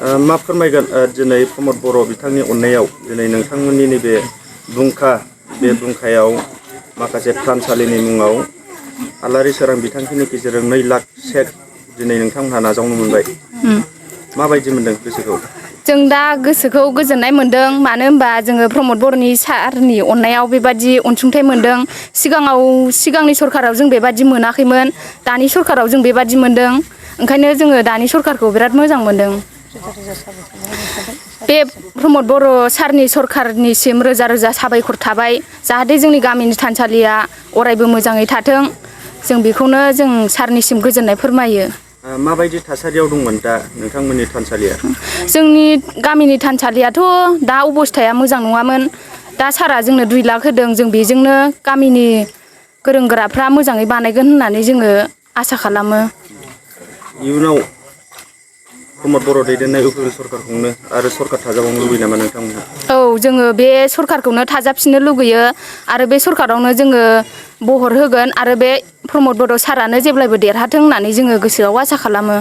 मा फोरमायगोन दिनै प्रमद बर' बिथांनि अननायाव दिनै नोंथांमोननि नैबे बे बुंखायाव माखासे थानसालिनि मुङाव आलारि सोरां बिथांखिनि गेजेरजों 2 लाख सेक दिनै नोंथांमोनहा नाजावनो मोनबाय। माबायदि मोनदों गोसोखौ? जों दा गोसोखौ गोजोननाय मोन्दों। मानो होनबा जोङो प्रमद बर'नि सारनि अननायाव बेबादि अनसुंथाइ मोन्दों। सिगांनि सरखाराव जों बेबादि मोनाखैमोन। दानि सरखाराव जों बेबादि मोन्दों। ओंखायनो जोङो दानि सरखारखौ बिराद मोजां मोन्दों। बे प्रमद बर' सारनि सरखारनिसिम रोजा रोजा साबायखर थाबाय। जाहाथे जोंनि गामिनि थानसालिया अरायबो मोजाङै थाथों। जों बेखौनो जों सारनिसिम गोजोननाय फोरमायो। माबायदि थासारियाव दंमोन दा नोंथांमोननि थानसालिया? जोंनि गामिनि थानसालियाथ' दा अबस्थाया मोजां नङामोन। दा सारा जोंनो 2 लाख होदों। जों बेजोंनो गामिनि गोरों गोराफ्रा मोजाङै बानायगोन होननानै जोङो आसा खालामो। इयुनाव प्रमद बर' दैदेननाय उफेल सरखारखौनो आरो सरखार थाजाबावनो लुबैयो नामा नोंथांमोनहा? औ, जोङो बे सरखारखौनो थाजाबफिननो लुगैयो आरो बे सरखारावनो जोङो बहर होगोन आरो बे प्रमद बर' सारानो जेब्लायबो देरहाथों होननानै जोङो गोसोआव आसा खालामो।